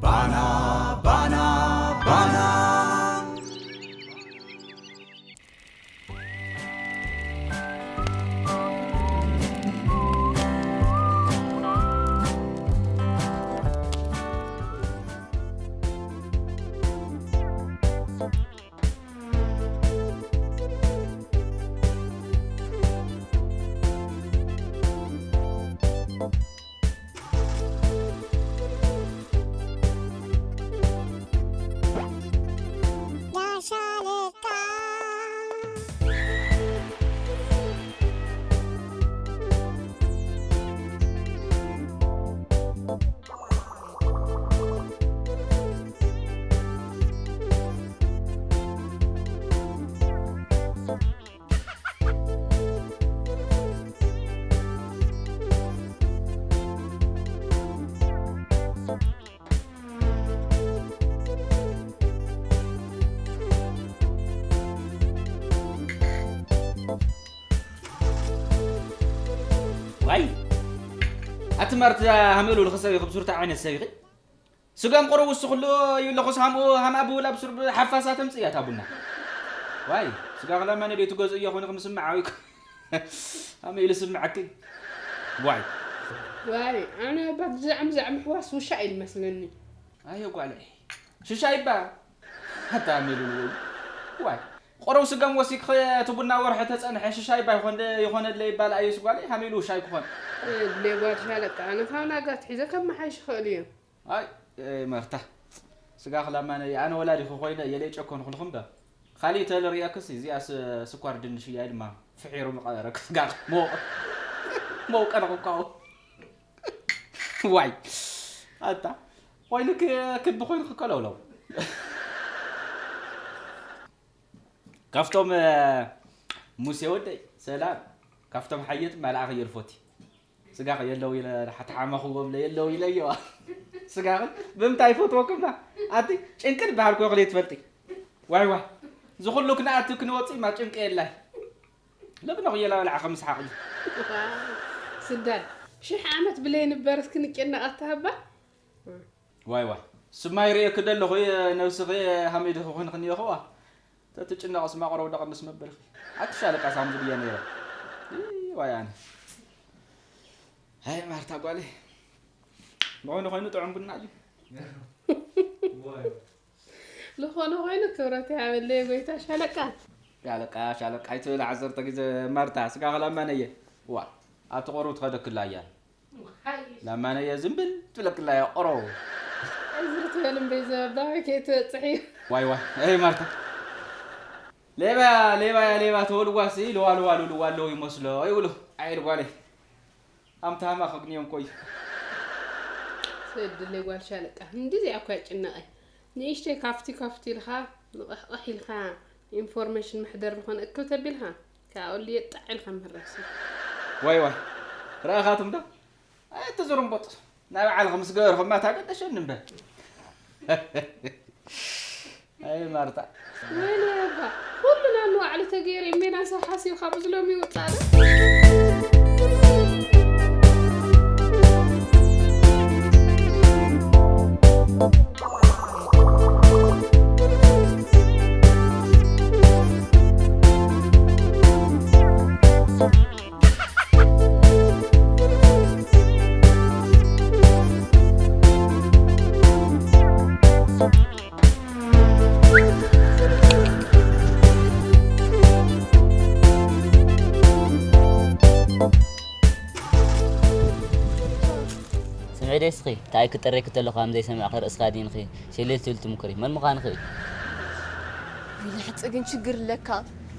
ባና ባና ባና። ዋይ ኣቲ ማርት፣ ሃምእሉ ልኽሰብ ኢኹ ብሱርታ ዓይነት ሰብ ኢኺ። ስጋም ቁሩብ ውስኹሉ ይብለኹስ ሃምኡ ሃምኣ ብውላ ብሱር ሓፋሳ ተምጽእ እያ እታ ቡና። ዋይ ስጋ ክላማ ነዴ ትገዝእ እያ ኾነ ክምስምዕ ዓዊኩ። ሃምኡ ኢሉ ስምዓኪ። ዋይ ዋይ ኣነ ባት ዛዕም ዛዕም ሕዋስ ውሻ ኢል መስለኒ። ኣየ ጓለይ ሽሻይ እባ ኣታ ሃምኡ ኢሉ። ዋይ ቁሩብ ስጋም ወሲክ እቲ ቡና ወርሒ ተጸንሐ ሽሻይ እባ ይኾን ይኾነለ ይባል ኣየስ ጓለይ ሃምኡ ኢሉ ውሻይ ክኾን። እግሌ ጓል ሻለቃ ኣነ ካብ ናጋት ሒዘ ከመሓይሽ ይኽእል እየ። ኣይ ማርታ ስጋ ክላማነ ኣነ ወላዲኹ ኮይነ የለይ ጨኮንኩልኹም ዶ። ካሊእ ተልርእየክስ እዚኣ ስ- ስኳር ድንሽ እያ ድማ ፍሒሩ ምቐረክ ስጋ መውቀ መውቀ ንኽካው። ዋይ ኣታ ኮይኑ ክ- ክቢ ኮይኑ ክከለውለው። ካብቶም ሙሴ ወደይ ሰላም ካብቶም ሓየት ማልኣኽ የልፎቲ። ስጋ የለው ኢለ ሓተሓመኽዎም ኢለ የለው ኢለ እየዋ። ስጋ ግን ብምንታይ ይፈትወኩም ዳ ኣቲ ጭንቅል በሃልኩ ክልእ ትፈልጢ። ዋይ ዋይ ዝኹሉ ክንኣቱ ክንወፅእ ማ ጭንቂ የላይ። ለብነ ክየላ በልዓ ከምስሓቕ እዩ። ስዳን ሽሕ ዓመት ብለይ ንበር እስኪ ንጨነቕ ኣተሃባ። ዋይ ዋይ ስማ ይርእየኪ ደለኹ ነብስኺ ሃመይ ድኺ ኮይንክኒ ይኸዋ። ተትጭነቕስ ማቕረቡ ደቐንስ መበልኺ ኣትሻለቃ ሳሙዚ ብያ ነይረ። ዋይ ኣነ ሃይ ማርታ ጓለይ ዝኾነ ኮይኑ ጥዑም ቡና እዩ። ዝኾነ ኮይኑ ክብረት ይሃበለይ ጎይታ ሻለቃ። ሻለቃ ሻለቃ ኣይትብል ዓሰርተ ግዜ ማርታ ስጋ ከላማነየ ዋ ኣብቲ ቆርቡ ትኸደክላ እያ። ላማነየ ዝምብል ትብለክላ እያ ቆሮ። ዕዝሪ ትበል እምበይ ዘበባ ወይ ከይትበፅሕ እዩ። ዋይ ዋይ ይ ማርታ ሌባ ሌባ ያ ሌባ ተወልዋሲ ልዋልዋሉ ልዋለው ይመስሎ ይብሉ። ዓይድ ጓለይ ኣምታማ ከግንዮም ኮይ። ሰድለይ ጓል ሻለቃ እንዲዚኣ እኳ ይጭነቐ። ንእሽተይ ካፍቲ ካፍቲ ኢልካ ንቕሕቕሕ ኢልካ ኢንፎርሜሽን መሕደር ዝኾነ እክል ተቢልካ ከኣሉ የጣዕ ኢልካ ምህራስ እዩ። ዋይ ዋይ ረኣኻትም ዶ ኣይትዝርምቦጥ ናይ በዓልኺ ምስ ገበርኹማ ታገደሸኒ እምበር። ኣይ ማርታ ወይኔ እባ ኩሉ ናንባዕሉ ተገይሩ እሜና ሰብ ሓሲብካ ብዝሎም ይውፃእ ዶ። ስምዒ ደስኺ እንታይ ክጠረኪ ተለኹ ከም ዘይሰምዕኺ ርእስኻ ድንኺ ሸለል ትብል ትምኩሪ መን ምዃንኺ እዩ? ይልሕፂ ግን ችግር ኣለካ።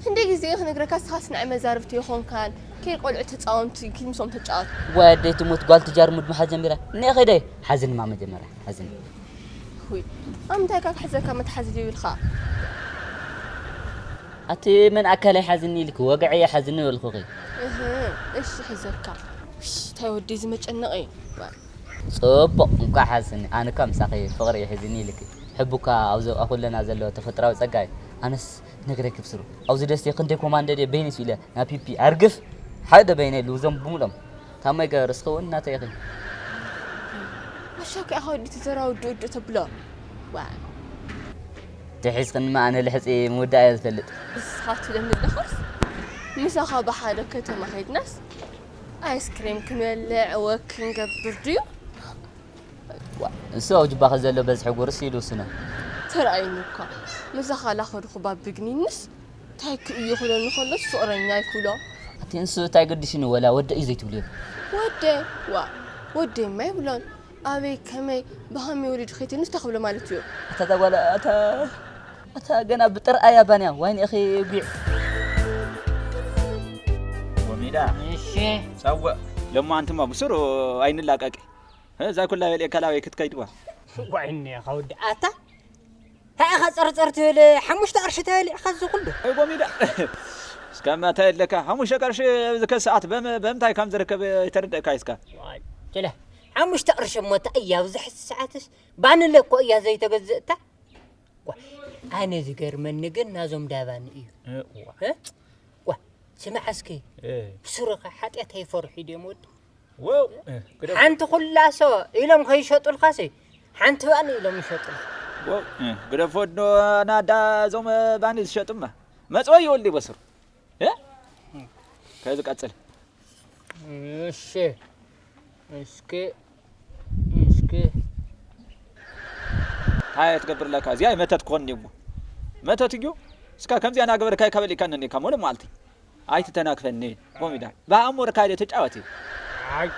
ክንደይ ግዜ እየ ክነግረካ እስኻስ ንዓይ መዛርብቲ የኾንካን ከይ ቆልዑ ተፃወምቲ ኪድ ምሶም ተጫወት። ዋይ ኣደይ ትሙት ጓል ትጃር ሙድ ምሓዝ ጀሚራ እኒአ ኸይደ ሓዝንማ መጀመርያ ሓዝን ሁይ ኣብ ምንታይ እካ ክሕዘካ መትሓዚ ድዩ ኢልካ? ኣቲ መን ኣካለይ ሓዝኒ ኢልኪ ወግዐ እየ ሓዝኒ በልኩኺ። እህ እሺ ሒዘካ። እሽ ታይ ወዲ እዚ መጨነቂ። ጽቡቕ እንቋዕ ሓዝኒ ኣነ እካ ምሳኺ ፍቕሪ እዩ ሒዝኒ ኢልኪ። ሕቡ እካ ኣብ ዙርያ ኩልና ዘሎ ተፈጥራዊ ጸጋ እዩ። ኣነስ ነግረኪ ብስሩ ኣብዚ ደሴ ክንደይ ኮማንደር እየ በይነይ ስኢለ ናብ ፒፒ ኣርግፍ ሓደ በይነይ ልውዞም ብምሎም። ታማይ ገበርስ ክኸውን እናተ ኢኺ። ኣሻ ከኣ ወዲ ተዘራዊ ዶ ዶ ተብሎ። ዋ። ተሒዝክንማ ኣነ ልሕጺ ምውዳእ እየ ዝፈልጥ። ንስኻ ትለምድ ለኻስ ምሳኻ ብሓደ ከተማ ኸይድናስ ኣይስክሬም ክንበልዕ ወክ ክንገብር ድዩ? ዋ፣ እሱ ኣብ ጅባኸ ዘሎ በዝሒ ጉርስ ኢሉ ስነ። ተራእይኒ እኳ ምሳኻ ላኸድኹ ባብግኒንስ እንታይ ክእዩ ክብለኒ ከሎስ ፍቕረኛ ይክብሎ። ኣቲ ንሱ እንታይ ገዲሽኒ ወላ ወደ እዩ ዘይትብልዮ። ወደ ዋ ወደ ማይ ብሎን ኣበይ ከመይ ብኸመይ ወሊዱ ኸይትንስ ተኽብሎ ማለት እዩ። ኣታ እዛ ጓል ኣታ ኣታ ገና ብጥርኣያ ባንያ ዋይን እኺ ጉዕ። ጎሚዳ እሺ ጸውዕ ለማ ኣንትማ ብስሩ ኣይንላቀቂ። እዛ ኩላ በልኤ ካላበይ ክትከይድዋ። ጓይኒ ኸውዲ ኣታ እንታይ ኢኻ ጸርጸር ትብል? ሓሙሽተ ቅርሺ ተበሊዕካ እዚ ኩሉ? ኣይ ጎሚዳ። እስከ መታ የለካ? ሓሙሽተ ቅርሺ ኣብዚ ከሰዓት በም-፣ በምንታይ ከም ዝርከብ ኣይተረድእካ እስካ? ዋይ፣ ችለ። ሓሙሽተ ቅርሺ እሞ እንታይ እያ ኣብዚ ሕጂ ሰዓትስ? ባንለ እኮ እያ ዘይተገዝእታ። ዋ፣ ኣነ ዝገርመኒ ግን ናዞም ዳባን እዩ። እ፣ ዋ። እ? ዋ፣ ስማዕ እስኪ። እ። ብሱሩኸ ሓጢኣት ኣይፈርሑ ድዮም ወዲ? ወው፣ እ፣ ግደፎ። ሓንቲ ኩላሶ ኢሎም ከይሸጡልካሲ፣ ሓንቲ ባኒ ኢሎም ይሸጡልካ። ወው፣ እ፣ ግደፎ ዶ ናዳ እዞም ባኒ ዝሸጡማ። መጽወ ይወልድ ይበስሩ። እ? ከዚ ቀጽል። እሺ። እስኪ፣ እስኪ። እንታይ ትገብር ኣለካ? እዚኣ መተት ክኾን እሞ። መተት እዩ። እስካ ከምዚኣ እናገበርካ ይካበል ይካነኒ ካብ ሞለ መዓልቲ። ኣይትተናክፈኒ፣ ጎሚዳ። ብኣእምሮካ ዶ ተጫወት? ኣይ፣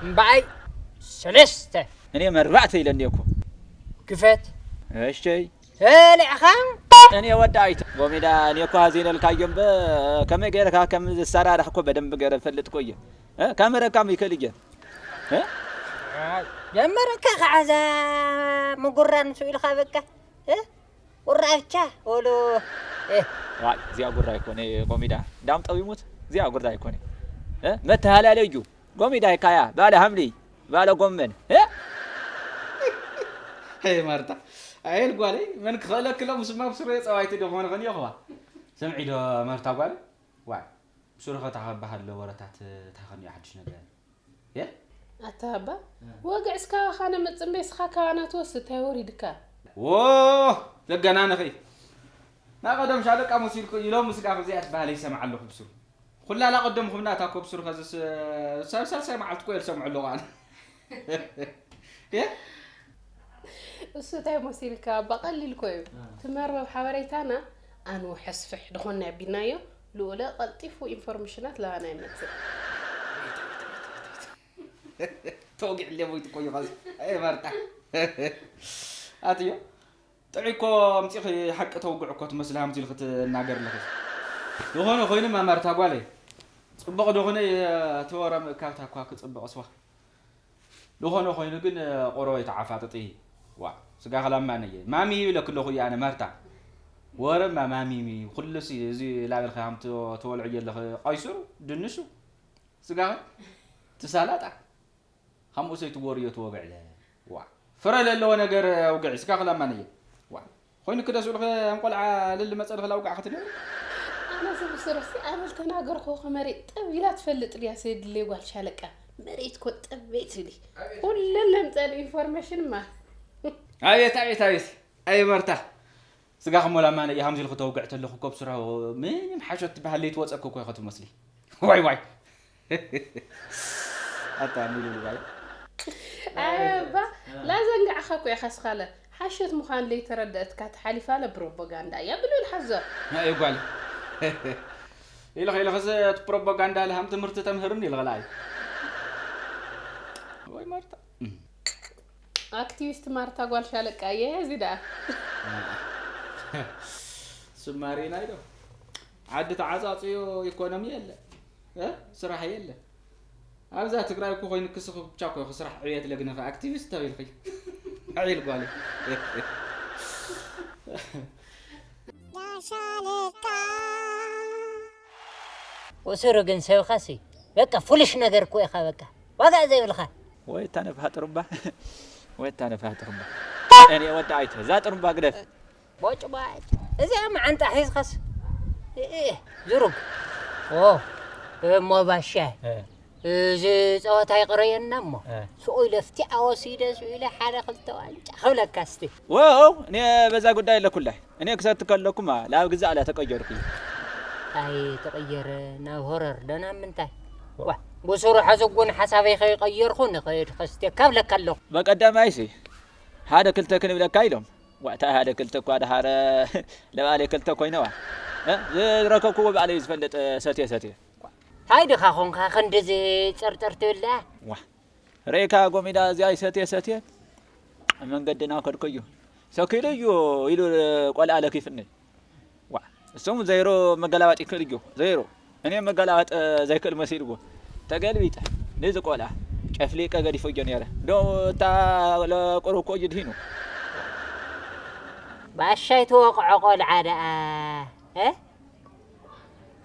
እምበኣይ ሰለስተ። እኔ መርባዕተ ኢለኒ እኮ። ክፈት። እሺ። ሰሊዕኻ? እኔ ወዲ ኣይተ-፣ ጎሚዳ፣ እኔ እኮ ሃዚነልካዮ እምበ-፣ ከመይ ገይርካ ከም ዝሰራራሕ እኮ በደንብ ገይረ እፈልጥ እኮ እየ። እ? ካሜራካ ሚከል እየ። እ? ኣይ፣ ጀመረካ ከዓዛ ምጉራን ስኢልካ በቃ። እ? ቁራ ብቻ ወሎ። እ። ዋይ፣ እዚኣ ጉራ ኣይኮነ፣ ቆሚዳ። ዳም ጠው ይሙት፣ እዚኣ ጉራ ኣይኮነ። እ? መተሃላለዩ። ጎሚዳ ይካያ፣ ባለ ሐምሊ፣ ባለ ጎመን። እ? ሄይ ማርታ፣ ኣየል ጓለይ፣ መን ክኸእለክሎም ስማ ብስሩ የጸዋይቲ ዶ ኾነ ኸን የኽዋ። ስምዒ ዶ ማርታ ጓለይ? ዋይ፣ ብስሩ ኸታ ኸባሃል ሎ ወረታት ታኸን ሓድሽ ነገር። የ? ኣታ ኣባ፣ እ። ወግዕስ ካባኻ ነመጽእ እምበይ፣ እስኻ ካባና ትወስድ፣ እንታይ ወሪድካ? ዎ፣ ዘገናንኺ። ናቐደም ሻለቃ መሲልኩ ኢሎም፣ ምስጋፍ እዚኣ ትበሃል ይሰምዓ ኣለኹ ብስሩ። ኩላ ላቐደምኹም ናታ እኮ ብስሩ ኸዚ ስ-፣ ሳብ ሳልሳይ መዓልቲ እኮ እየ ዝሰምዖ ኣለኹ ኣነ። የ? እሱ እንታይ መሲልካ? ኣባ ቀሊል እኮ እዩ። እ። እቲ መርበብ ሓበሬታና ኣንውሐ ስፍሕ ድኾን ኣቢልናዮ፣ ልኡለ ቀልጢፉ ኢንፎርሜሽናት ላባና ይመጽእ። ተወጊዕለ ሞይቱ እኮ እዩ ኸዚ። ኣይ ማርታ። ኣትዮ። ጥዑይ እኮ ኣምጺኺ ሓቂ ተውግዕ እኮ ትመስሊ ሃምዚ ኢልኺ ትናገር ኣለኺ። ዝኾነ ኮይኑ ማማርታ ጓለይ። ጽቡቕ ዶ ኾነ እቲ ወረ ምእካብታ እኳ ክጽብቕ ስዋ። ዝኾነ ኮይኑ ግን ቆረበይ ተዓፋጥጢ። ዋ፣ ስጋ ክላማነየ። ማሚ ይብለኪ ኣለኹ እየ ኣነ ማርታ። ወረማ ማሚ ኩሉሲ እዚ ላበልኺ ሃምቲ ተወልዕዮ ኣለኺ። ቀይስሩ፣ ድንሹ፣ ስጋ፣ ትሳላጣ። ከምኡ ሰይትጎርዮ ትወግዕለ። ዋ። ፍረ ለለዎ ነገር ውግዒ፣ ስጋ ክላማነየ። ዋ። ኮይኑ ክደስኡልኸ እንቆልዓ ልል መጸልኸ ላውጋዕ ክትነብር? ኣነ እዚ ብስሩሲ ኣነ ልተናገርኩ ከመሬት ጠብ ኢላ ትፈልጥ ድያ ሰይድለይ ጓል ሻለቃ? መሬት ኮ ጠብ ቤት ኢሊ። ኩለን ለምጸል ኢንፎርሜሽን ማ። ኣቤት፣ ኣቤት፣ ኣቤት። ኣይ መርታ። ስጋ ክሞላ ማነ እያ ሃምዚ ኢልኩ ተውግዕ ተለኹ ኮብ ስራሁ ምንም ሓሾት ትበሃል ለይትወጸኩ እኮ ኢኸ ትመስሊ። ዋይ፣ ዋይ። ኣታ ሚሉ ዋይ። ኣባ፣ ላዘንጋዕኻ እኮ ኢኻ ስኻለ። ሓሾት ምዃን ለይተረደእትካ ተሓሊፋለ ፕሮፓጋንዳ እያ ብሉል ሓዞ። ናይ ጓል። ኢልኸ፣ ኢልኸ፣ እዚ እቲ ፕሮፓጋንዳ ለሃም ትምህርቲ ተምህርኒ ኢልኸ ለኣይ። ወይ ማርታ። ኣክቲቪስት ማርታ ጓል ሻለቃ እየ፣ እዚ ደኣ። ስማሪና ኢሎ። ዓዲ ተዓጻጽዮ ኢኮኖሚ የለ። እ? ስራሕ የለ። ኣብዛ ትግራይ እኮ ኮይኑ ክስኺ ብቻ እኮ ኢኺ ስራሕ ዕብየት ለግንኺ ኣክቲቪስት ተቢልኺ። ዕል ጓል። ዳሻለቃ። ወስሩ ግን ሰብኻሲ በቃ ፉልሽ ነገር እኮ ኢኻ በቃ። ዋጋ ዘይብልኻ። ወይ እታ ነፍሃ ጥሩምባ። ወይ እታ ነፍሃ ጥሩምባ። እኔ ወዲ ኣይተ፣ እዛ ጥሩምባ ግደፍ። ቦጭ ቦጭ። እዚኣ መዓንጣ ሒዝካስ። እ፣ እ፣ ዝሩግ። ኦ፣ እሞ ባሻ። እ። እዚ ጸወታ ይቕረየና እሞ፣ እ። ስቕ ኢለ ኣብቲ ኣወሲደ፣ ስቕ ኢለ ሓደ ክልተ ዋንጫ ክብለካ እስቲ። ዋው፣ እኔ በዛ ጉዳይ ኣለኩላይ። እኔ ክሰቲ ከለኩማ ላብ ግዛእ እላ ተቀየርኩ። ኣይተቐየረ፣ ናብ ሆረር ዶ ናብ ምንታይ? ዋ፣ ብስሩ ሐዚ እውን ሓሳበይ ከይቀየርኩ ንኸይድ ከስቴካ እብለካ ኣለኹ። በቀዳማይሲ ሓደ ክልተ ክንብለካ ኢሎም። ዋታ ሓደ ክልተ እኳ ደሃረ ለባዕለይ ክልተ ኮይነዋ። እ? ዝረከብክዎ ባዕለይ ዝፈልጥ ሰትየ ሰትየ። እንታይ ድኻ ኾንካ ክንድዚ ጸርጠር ትብል ደኣ? ዋ፣ ርኢኻ ጎሚዳ እዚኣ ይሰትየ ሰትየ ኣብ መንገድና ከድኩ እዩ። ሰኪሉ እዩ ኢሉ ቆልዓ ለኪፍኒ። ዋ፣ እሱም ዘይሮ መገላባጥ ይክእል እዩ። ዘይሮ እኔ መገላባጥ ዘይክእል መሲልዎ። ተገልቢጠ ነዚ ቆልዓ ጨፍሊቀ ገዲፎ እዮ ነይረ። ዶ እታ ለቁሩ እኮ እዩ ድሂኑ። ባሻይ ተወቕዖ ቆልዓ ደኣ፣ እ?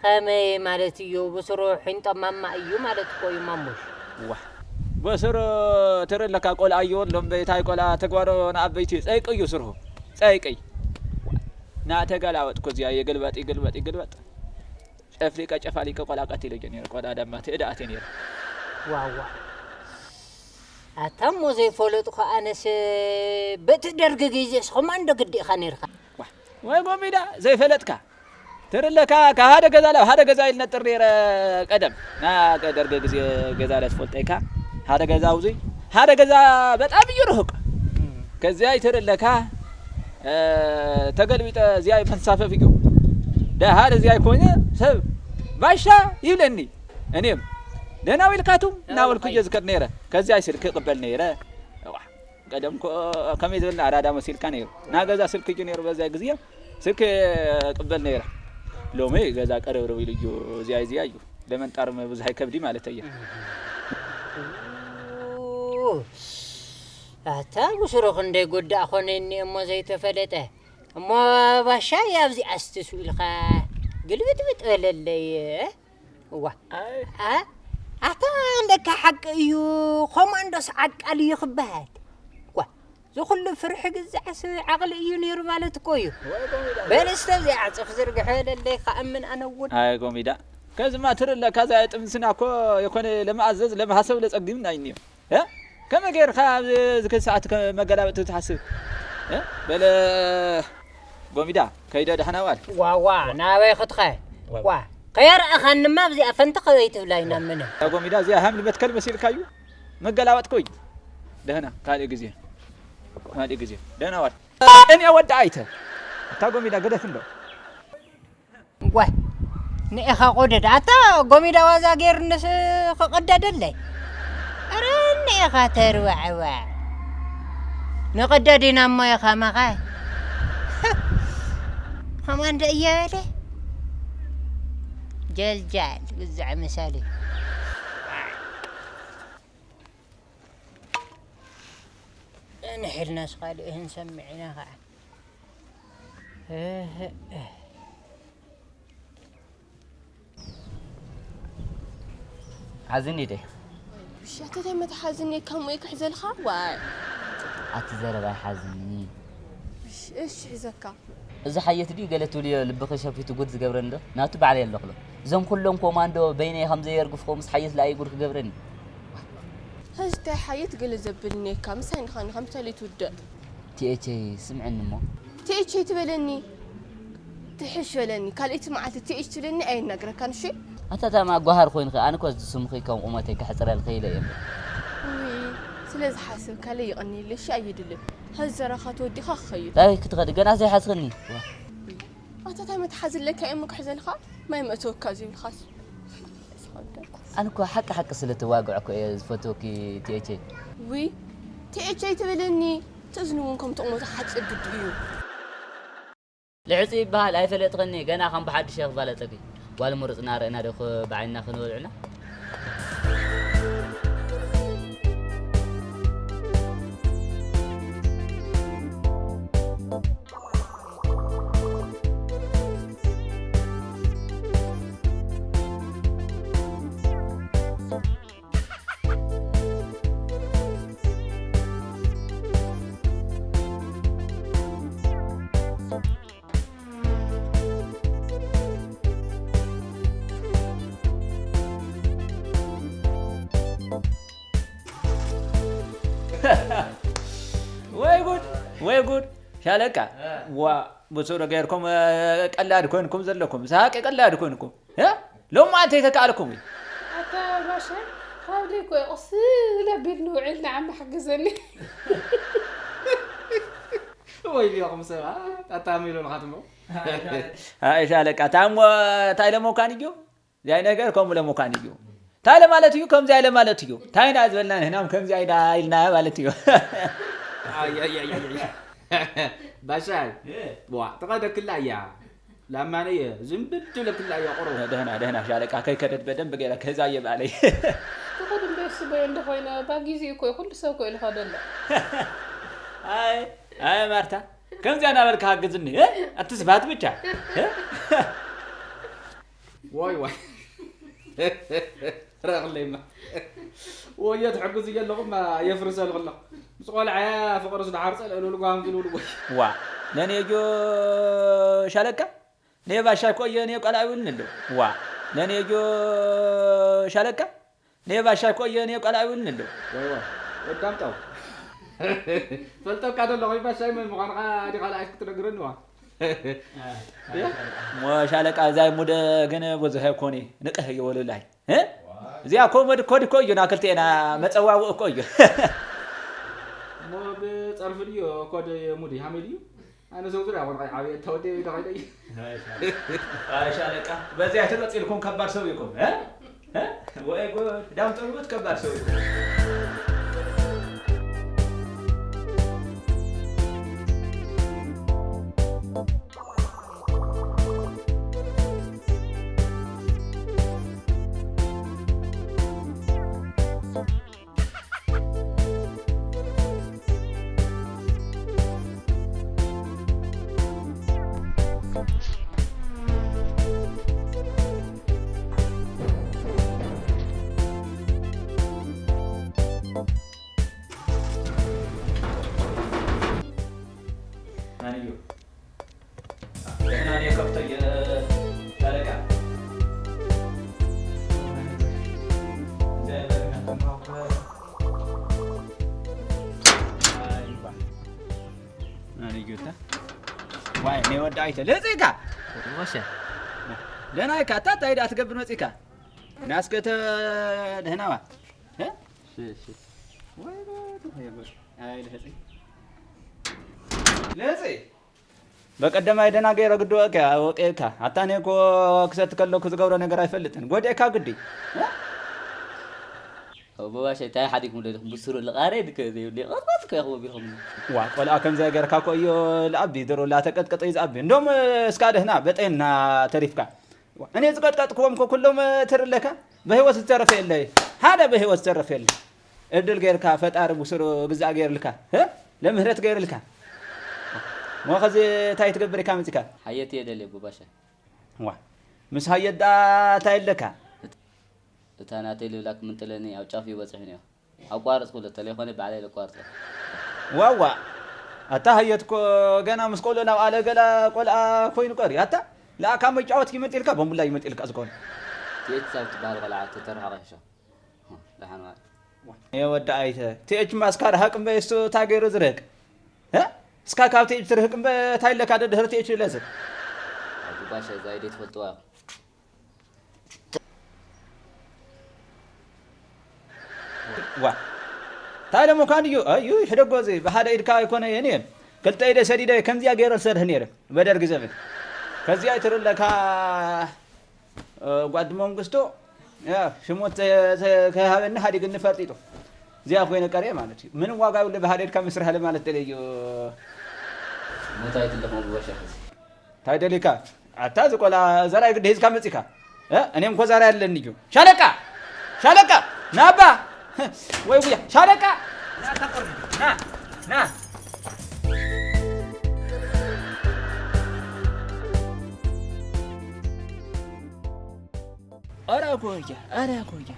ከመይ ማለት እዩ? ብስሩ ሒንጦ ማማ እዩ ማለት እኮ እዩ ማሙሽ። ዋ፣ ብስሩ ትርኢ ኣለካ ቆልዓ እዩ ኣሎ እምበይ፣ እንታይ ቆልዓ ተግባሮ ንዓበይቲ ጸይቂ እዩ ስርሑ። ጸይቂ። ናተገላበጥኩ እዚኣ ይግልበጥ፣ ይግልበጥ፣ ይግልበጥ። ጨፍሊቀ ጨፋሊቀ ቆልዓ ቀቲለ እየ ነይረ። ቆልዓ ደማ ትእዳኣት እየ ነይረ። ዋዋ። ኣታ እሞ ዘይፈለጥኩ ኣነስ በቲ ደርጊ ግዜስ ኮማንዶ ግዲ ኢኻ ነይርካ። ዋ፣ ወይ ጎሚዳ ዘይፈለጥካ። ትርለካ ካብ ሓደ ገዛ ናብ ሓደ ገዛ ኢል ነጥር ነይረ ቀደም። ና ደርጊ ግዜ ገዛ ለትፈልጠይካ። ሓደ ገዛ ውዙይ፣ ሓደ ገዛ በጣም እዩ ርሁቅ። ከዚያ ይትርለካ፣ እ፣ ተገልቢጠ እዚያ መንሳፈፍ እዩ። ደሃር እዚያ ይኮነ ሰብ ባሻ ይብለኒ። እኔም ደህና ውዒልካቱም እናበልኩ እየ ዝከድ ነይረ። ከዚያ ስልክ ይቅበል ነይረ። እዋ፣ ቀደም እኮ ከመይ ዝበልና ኣራዳ መሲልካ ነይሩ። ና ገዛ ስልክ እዩ ነይሩ በዛ ግዜ። ስልክ ቅበል ነይረ። ሎሚ ገዛ ቀረብረብ ኢሉ እዩ። እዚያ እዚያ እዩ። ለመንጣር ብዙሕ ኣይከብዲ ማለት እየ። ኣታ ብስሩ ክንደይ ጎዳእ ኾነኒ እሞ ዘይተፈለጠ። እሞ ባሻይ ኣብዚኣ ኣስትስኡ ኢልካ ግልብጥብጥ በለለይ። እዋ። ኣይ። ኣ-፣ ኣታ ለካ ሓቂ እዩ፣ ኮማንዶስ ዓቃል እዩ ክበሃል። እዋ፣ ዝኹሉ ፍርሒ ግዛዕስ ዓቕሊ እዩ ነይሩ ማለት እኮ እዩ። ወይ ጎሚዳ። በል እስተ እዚኣ ዕጽፍ ዝርግሐ ለለይ ክኣምን ኣነ እውን። ኣይ ጎሚዳ። ከዝማ ትርለካ እዛ ጥምስና እኮ የኮነ ለመኣዘዝ ለመሃሰብ ለጸግምና እዩ። እ? ከመይ ጌርካ ኣብዚ ዝከ ሰዓት ከ-፣ መገላበጥ ትሓስብ? እ? በለ ጎሚዳ፣ ከይደ ደሕና ዋል። ዋዋ፣ ናበይ ክትኸ? ዋዋ። ዋ፣ ከየርኣኻንማ ኣብዚኣ ፈንተ ከበይ ትብላ ኢና ምነ? እታ ጎሚዳ እዚኣ ሃም ልመትከል መሲልካ እዩ? መገላበጥኩ እዩ። ደህና፣ ካልእ ግዜ። ካልእ ግዜ። ደህና ዋል። እኔ ወዲ ኣይተ። እታ ጎሚዳ ገደፍ እንዶ። ጓይ፣ ንኤኻ ቆደድ። ኣታ ጎሚዳ ዋዛ ጌርንስ ክቐደደለይ። ኣረ ንኤኻ ተርዋዕዋዕ። ንቐደድ ኢና እሞ ኢኻ ማኻ። ከማን ዶ እየ በለ? ጀልጃል፣ ግዛዕ መሳሊ። እንሕልናስ ካልእ ህንሰምዕ ኢና ኸዓ። እህ፣ እህ። ሓዝኒ ደ? እሺ፣ ኣታ እንታይ መትሓዝኒ? ከምኡ ኢልካ ሕዘልካ? ዋይ። ኣቲ ዘረባ ይሓዝኒ። እሺ፣ እሺ፣ ሒዘካ። እዚ ሓየት ድዩ ገለ ትብልዮ ልብኺ ሸፊቱ ጉድ ዝገብረኒ ዶ? ናቱ ባዕለይ ኣለኽሎ። እዞም ኩሎም ኮማንዶ በይነይ ከም ዘየርግፍኮ ምስ ሓየት ለኣይ ጉድ ክገብረኒ። ሕዚ እንታይ ሓየት ገለ ዘብልኒ እካ? ምሳይ ንኻኒ ከም ሰለይት ውድእ። ቲኤችኤይ ስምዕኒ እሞ። ቲኤችኤይ ትበለኒ? ትሕሽ በለኒ። ካልኣይቲ መዓልቲ ቲኤች ትብለኒ ኣየናግረካን፣ እሺ? ኣታ ታማ ጓሃር ኮይንኺ፣ ኣነ እኮ እዚ ስምኺ ከም ቁመተይ ከሕጽረልኺ ኢለ እየ እምበር። ውይ፣ ስለ ዝሓሰብካለይ የቐንየለይ፣ እሺ? ኣየድልን። ሕዚ ዘረኻ ተወዲኻ ክኸይድ። ኣይ፣ ክትኸዲ፣ ገና ዘይሓዝኽኒ። ኣታ ታይ መትሓዚ ኣለካ እዮም ምክሕ ዘልካ? ማይ መእተወካ ዝብልካስ? ኣነ እኮ ሓቂ ሓቂ ስለ ተዋግዕ እኮ እየ ዝፈትወኪ ቲኤችኤይ። ውይ፣ ቲኤችኤይ ትብለኒ? ትእዝኒ እውን ከም ትቕሞ ዝሓጽር ግዲ እዩ። ልዕጺ ይበሃል ኣይፈለጥኽኒ፣ ገና ከም ብሓድሽ እየ ክባለጸኪ። ጓል ምሩጽና ርኢና ዶ ኽ-፣ ብዓይንና ክንበልዕና? ወይ ጉድ! ሻለቃ፣ ዋ፣ ብሱሩ ገይርኩም፣ እ፣ ቀላድ ኮንኩም ዘለኩም። ሳቂ ቀላድ ኮንኩም። እ? ሎማዓንቲ ኣይተካኣልኩም እዩ። ኣታ ባሻ፣ ካብ ደይ ኮ ቁስል ኣቢል ንውዕል ንዓማ ሓግዘኒ። ወይ ዲኹም ሰባት፣ ኣታሚሉን ኻትሞ። ኣይ ሻለቃ፣ ታሞ እንታይ ለሞካን እዩ? እዚኣይ ነገር ከምኡ ለሞካን እዩ። እንታይ ለማለት እዩ? ከምዚ ኣይለ ማለት እዩ። እንታይ ኢና ዝበልና ንሕናም ከምዚ ኣይዳ ኢልና ማለት እዩ። ኣይ፣ ኣይ፣ ኣይ፣ ኣይ፣ ኣይ። ባሻይ፣ እ። ዋ፣ ተቐደክላ እያ። ላማነየ፣ ዝንብድ ትብለክላ እያ፣ ቁሩብ። ደህና፣ ደህና ሻለቃ፣ ከይከደት በደንብ ገይረ ክህዛ እየ በኣለይ። ትኸድ እምበር ስበዮ እንደ ኮይነ፣ ባ ግዜ እኮ እዩ፣ ኩሉ ሰብ እኮ እዩ ልኸደሎ። ኣይ፣ ኣይ ማርታ፣ ከምዚኣ እናበልካ ሓግዝኒ፣ እ? ኣቲ ስብሃት ብቻ፣ እ? ዋይ፣ ዋይ። ረኽለይማ። ወዮ ትሕግዙ ዘለኹም የፍርሰልኹ ኣሎ። ምስ ቆልዓያ ፍቕርስ ደሓር ጸልእሉ ልጓም ዝብሉ ወይ። ዋ፣ ነኔጆ ሻለቃ፣ ኔ ባሻ እኮ እየ፣ ኔ ቆልዓ ይብልኒ ኣሎ። ዋ፣ ነኔጆ ሻለቃ፣ ኔ ባሻ እኮ እየ፣ ኔ ቆልዓ ይብልኒ ኣሎ። ወይ፣ ወይ፣ ወዳምጣው። ፈልጠካ ደለኹ፣ ባሻይ መን ምዃንኻ ዲኻ ለኣሽ ክትነግረኒ ዋ። ሞ ሻለቃ፣ እዛ ሙደ ግን ብዙሕ ኣይኮኒ፣ ንቅህ እየ ወለላይ። እ? እዚኣ ኮመድ ኮድ እኮ እዩ፣ ና ክልቴና መጸዋውእ እኮ እዩ። እሞ ብጸርፊ ድዮ ኮድ ሙዲ ሃመይ ድዩ? ኣነ ሰው ዙሪያ ኾን ዓብየ ተወደ ይደኸደ እዩ። ኣይ ሻለቃ፣ በዚኣ ትቀጽልኩም ከባድ ሰው ይኩም። እ? እ? ወይ ጉድ፣ ዳም ጥርቡት ከባድ ሰው ይኩም። ማን እዩ? ደህና ነኝ ከብቶዬ፣ ሻለቃ። ማን እዩ እታ? ዋይ፣ እኔ ወደ አይተ ልጽ ኢካ። ወደ ባሻ። ደህና ኢካ፣ እታ እንታይ ደኣ ትገብር መጺካ? ናስከተ ደህናዋ። እ? እሺ፣ እሺ። ወይ በሉ፣ ወይ በሉ። ኣይ፣ ልህጺ። ልህጺ። በቀደማይ ደህና ገይረ ግድወካ፣ ወቄካ። ኣታ እኔ እኮ ክሰቲ ከለኩ ዝገብሮ ነገር ኣይፈልጥን። ጎዲእካ ግዲ። እ? ኣቦ ባሻ፣ እንታይ ሓዲግኩም ደሊኹም? ብስሩ ልቓረ ድከ ዘይብሉ፣ ቀጥቀጥ እኮ ኢኹም ኣቢልኩም። ዋ፣ ቆልዓ ከምዚ ገርካ እኮ እዩ ልኣቢ፣ ድሮ ላተቀጥቀጠ እዩ ዝኣቢ። እንደውም እስካ ደህና በጤና ተሪፍካ። እኔ ዝቀጥቀጥክዎም እኮ ኩሎም ትርለካ፣ በህይወት ዝተረፈ የለ። ሓደ በህይወት ዝተረፈ የለ። እድል ገይርካ፣ ፈጣሪ ብስሩ ግዛእ ገይርልካ፣ እ? ለምህረት ገይርልካ። ሞ ኸዚ እንታይ ትገብር ኢካ መጺካ? ሓየት እየ ደልየ፣ ኣቦ ባሻ። ዋ፣ ምስ ሃየት ደኣ እንታይ ኣለካ? እታ ናተይ ልብላ ክምንጥለኒ ኣብ ጫፍ እዩ በጺሑ ነይሩ። ኣቋርጽኩ፣ ተለይኮነ ባዕለይ ለቋርጾ። ዋዋ፣ ኣታ ሃየት እኮ ገና ምስ ቆሎ ናብ ኣለ ገላ ቆልኣ ኮይኑ ቀሪ። ኣታ ለኣካ መጫወት ይመጥ ኢልካ፣ ቦምቡላ ይመጥ ኢልካ ዝኾነ። ቲኤች ሳብ ትበሃል ቆልዓ ተተረሓቐ ይሕሾ። ደሓን ዋል። የወዲ ኣይተ፣ ቲኤች ማስካ ርሃቅ እምበይ እሱ እንታይ ገይሩ ዝርህቅ? እ? እስካ ካብ ቲኤች ትርህቅ እምበ እንታይ ኣለካ ዶ ድሕሪ ቲኤች ይለዝብ? ኣቡ ባሻ፣ እዛ ኢደይ ትፈልጥዋ ኢኹም። ዋ። እንታይ ደሞ ካን እዩ? እዩ ይሕደጎ እዚ ብሓደ ኢድካ ኣይኮነ የን እየ። ክልተ ኢደ ሰዲደ ከምዚኣ ገይረ ዝሰርሕ ነይረ። በደርግ ዘመን። ከዚኣ ይትርለካ፣ እ፣ ጓድ መንግስቱ፣ ያ፣ ሽሞት ዘ-፣ ዘ-፣ ከይሃበኒ ሓዲግኒ ፈርጢጡ። እዚኣ ኮይነ ቀርየ ማለት እዩ። ምንም ዋጋ የብሉ ብሓደ ኢድካ ምስራሕ ማለት ደለዩ። ሞት ኣይትለፎም ብወሸ ሕዚ። እንታይ ደሊካ? ኣታ እዚ ቆልዓ ዘራይ ግዲ ሒዝካ መጺካ? እ? እኔም እኮ ዘራይ ኣለኒ እዩ። ሻለቃ! ሻለቃ! ናባ! ወይ ጉያ! ሻለቃ! ና፣ ና፣ ና! ኧረ ጎያ! ኧረ ጎያ!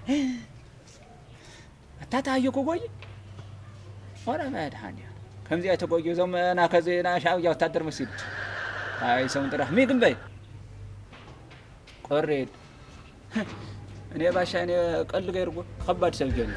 ኣታ ታየ እኮ ጎይ። ኦረ መድሃንያ። ከምዚኣ ተጎዩ እዞም ናከዚ ናይ ሻዕብያ ወታደር መሲሉ። ኣይ ሰውን ጥራሕ ሚግ እምበይ። ቆሬድ። እኔ ባሻ እኔ ቀልድ ገይርዎ ከባድ ሰብ ገይሩ።